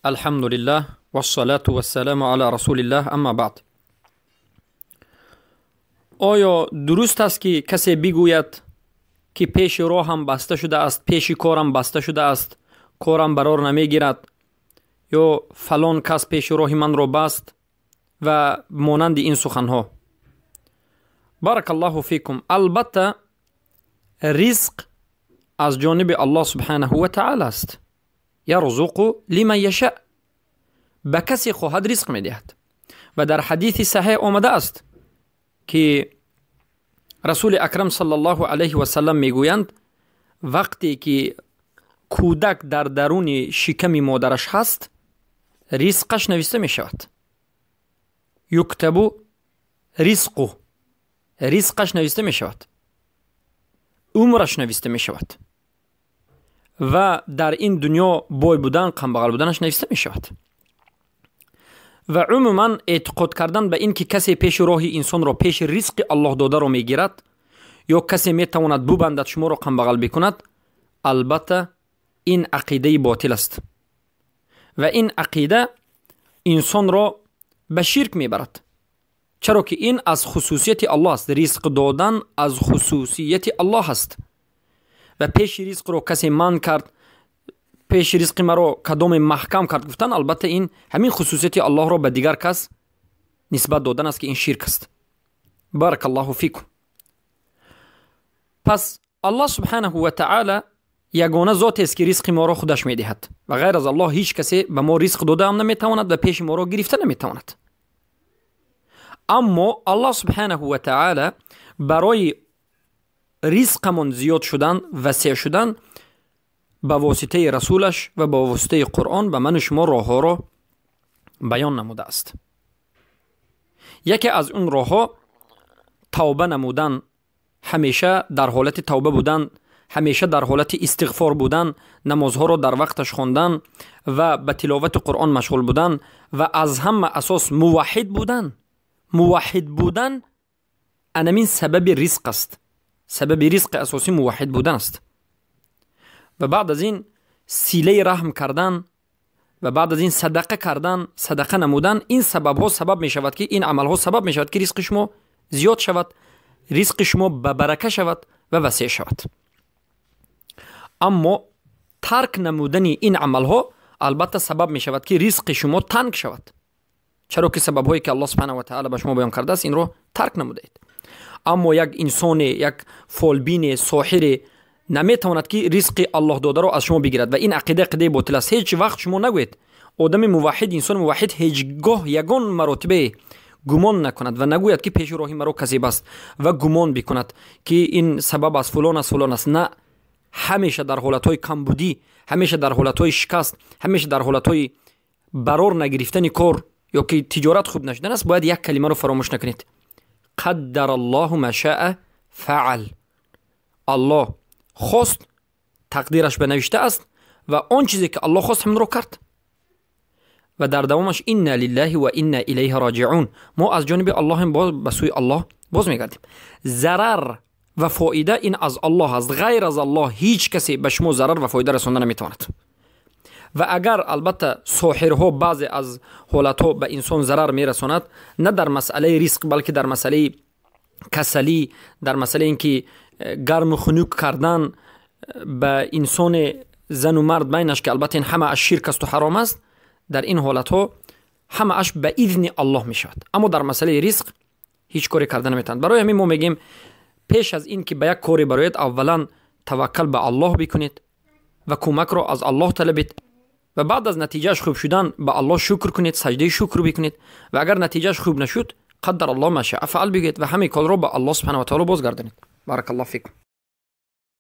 الحمد لله والصلاة والسلام على رسول الله اما بعد. آیا درست است که کسی بگوید که پیش راهم بسته شده است، پیش کارم بسته شده است، کارم برار نمیگیرد، یا فلان کس پیش راه من را بست و مانند این سخنها؟ بارک الله فیکم. البته رزق از جانب الله سبحانه و تعالی است. یرزق لمن یشاء، به کسی خواهد رزق میدهد. و در حدیث صحیح آمده است که رسول اکرم صلی الله علیه و سلم میگویند وقتی که کودک در درون شکم مادرش هست رزقش نوشته می شود. یکتب رزقه، رزقش نوشته می شود، عمرش نوشته می شود و در این دنیا بای بودن کمبغل بودنش نوشته می شود. و عموما اعتقاد کردن به این که کسی پیش راه انسان را، پیش رزق الله داده را میگیرد یا کسی میتواند ببندد شما را کمبغل بکند، البته این عقیده باطل است و این عقیده انسان را به شرک میبرد، چرا که این از خصوصیت الله است. رزق دادن از خصوصیت الله است و پیش رزق را کسی من کرد، پیش رزق مرا کدام محکم کرد گفتن، البته این همین خصوصیت الله را به دیگر کس نسبت دادن است که این شرک است. بارک الله فیکم. پس الله سبحانه و تعالی یگانه ذات است که رزق ما را خودش میدهد و غیر از الله هیچ کسی به ما رزق داده هم نمیتواند و پیش ما را گرفته نمیتواند. اما الله سبحانه و تعالی برای رزقمون زیاد شدن، وسیع شدن، به واسطه رسولش و به واسطه قرآن به من و شما راه ها را بیان نموده است. یکی از اون راه ها توبه نمودن، همیشه در حالت توبه بودن، همیشه در حالت استغفار بودن، نمازها را در وقتش خواندن و به تلاوت قرآن مشغول بودن و از همه اساس موحد بودن. موحد بودن انمین سبب رزق است. سبب رزق اساسی موحد بودن است. و بعد از این صله رحم کردن و بعد از این صدقه کردن، صدقه نمودن، این سبب ها سبب می شود که این عمل ها سبب می شود که رزق شما زیاد شود، رزق شما به برکه شود و وسیع شود. اما ترک نمودن این عمل ها البته سبب می شود که رزق شما تنگ شود، چرا که سبب هایی که الله سبحانه و تعالی به شما بیان کرده است این رو ترک نموده اید. اما یک انسان، یک فالبین، ساحر نمیتواند که رزق الله داده را از شما بگیرد و این عقیده عقیده باطل است. هیچ وقت شما نگویید آدم موحد، انسان موحد هیچگاه یگان مراتبه گمان نکند و نگوید که پیش راهی مرا کسی بست و گمان بکند که این سبب از فلان است فلان است. نه، همیشه در حالتهای کمبودی، همیشه در حالتهای شکست، همیشه در حالتهای برار نگرفتن کار یا که تجارت خوب نشدن است، باید یک کلمه رو فراموش نکنید: قدر الله ما شاء فعل. الله خواست، تقدیرش بنوشته است و آن چیزی که الله خواست همون رو کرد. و در دوامش انا لله و انا الیه راجعون، ما از جانب الله هم باز به سوی الله باز میگردیم. ضرر و فایده این از الله است، غیر از الله هیچ کسی به شما ضرر و فایده رسانده نمیتواند. و اگر البته ساحرها بعضی از حالتها به انسان ضرر میرساند، نه در مسئله رزق بلکه در مسئله کسلی، در مسئله اینکه گرم و خنک کردن به انسان زن و مرد بینش که البته این همه از شرک است و حرام است، در این حالتها همه اش به اذن الله می شود. اما در مسئله رزق هیچ کاری کرده نمیتواند. برای همین ما میگیم پیش از این که به یک کاری برایت اولا توکل به الله بکنید و کمک را از الله طلبید و بعد از نتیجهش خوب شدن به الله شکر کنید، سجده شکر بکنید و اگر نتیجهش خوب نشد قدر الله ما شاء فعل بگید و همه کار را به الله سبحانه و تعالی بازگردانید. بارک الله فیکم.